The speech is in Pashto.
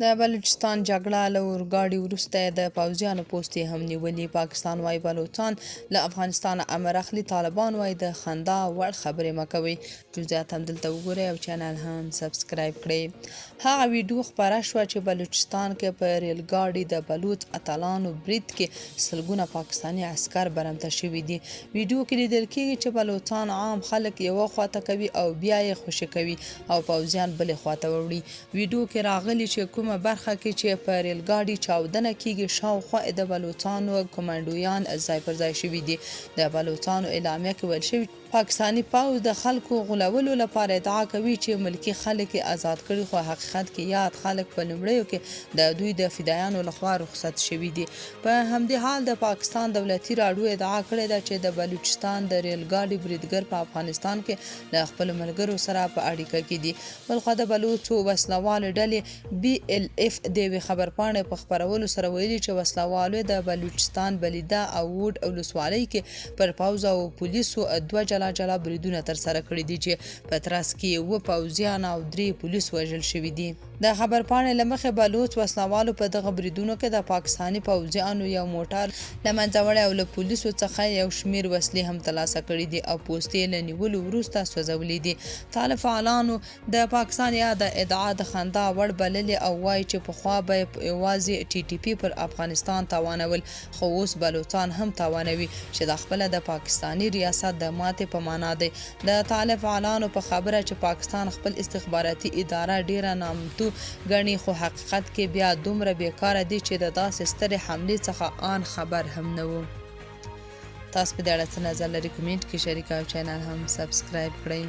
د بلوچستان جګړه له اورګاډي وروسته د پوځیانو پوستې هم نیولي. پاکستان وايي بلوڅان له افغانستانه امر اخلي، طالبان وايي د خندا وړ خبرې مه کوئ. جزئیات هم دلته وګورئ او چینل هم سبسکرایب کړئ. هغه ویډیو خپره شوه چې بلوچستان کې په ریل ګاډي د بلوڅ اتلانو برید کې سلګونه پاکستاني عسکر برمته شوي دي. ویډیو کې لیدل کیږي چې بلوڅان عام خلک یوه خواته کوي او بیا یې خوشې کوي او پوځیان بلې خواته وړي. ویډیو کې راغلي چې کومه برخه کې چې په ریل ګاډي چاودنه کیږي شاوخوا یې د بلوڅانو کمانډویان ځای پر ځای شوي دي. د بلوڅانو اعلامیه کې ویل شوي، پاکستاني پوځ د خلکو غولولو لپاره ادعا کوي چې ملکي خلک یې ازاد کړي، خو حقیقت کې یاد خلک په لومړیو کې د دوی د فدایانو لخوا رخصت شوي دي. په همدې حال د پاکستان دولتي راډیو ادعا کړې ده چې د بلوچستان د ریل ګاډي بریدګر په افغانستان کې له خپلو ملګرو سره په اړیکه کې دي. بلخوا د بلوڅو وسله والې ډلې بي اېل اېف د یوې خبرپاڼې په خپرولو سره ویلي چې وسله والو یې د بلوچستان بلیده او ووډ ولسوالۍ کې پر پوځ او پولیسو دوه جلا جلا بریدونه ترسره کړي دي چې په ترڅ کې یې اووه پوځیان او درې پولیس وژل شوي دي. د خبرپاڼې له مخې بلوڅ وسله والو په دغه بریدونو کې د پاکستاني پوځیانو یو موټر له منځه وړی او له پولیسو څخه یې یو شمېر وسلې هم ترلاسه کړې دي او پوستې یې له نیولو وروسته سوځولې دي. طالب فعالانو د پاکستان یاده ادعا د خندا وړ بللې او وايي چې پخوا به یې یوازې ټي ټي پي پر افغانستان تاوانول خو اوس بلوڅان هم تاوانوي چې دا خپله د پاکستاني ریاست د ماتې په مانا دی. د طالب فعالانو په خبره چې پاکستان خپل استخباراتي اداره ډېره نامتو ګڼي خو حقیقت کې بیا دومره بېکاره دي چې د داسې سترې حملې څخه آن خبر هم نه وو. تاسو په دې اړه څه نظر لرئ کمنټ کې شریک او چینل هم سبسکرایب کړئ.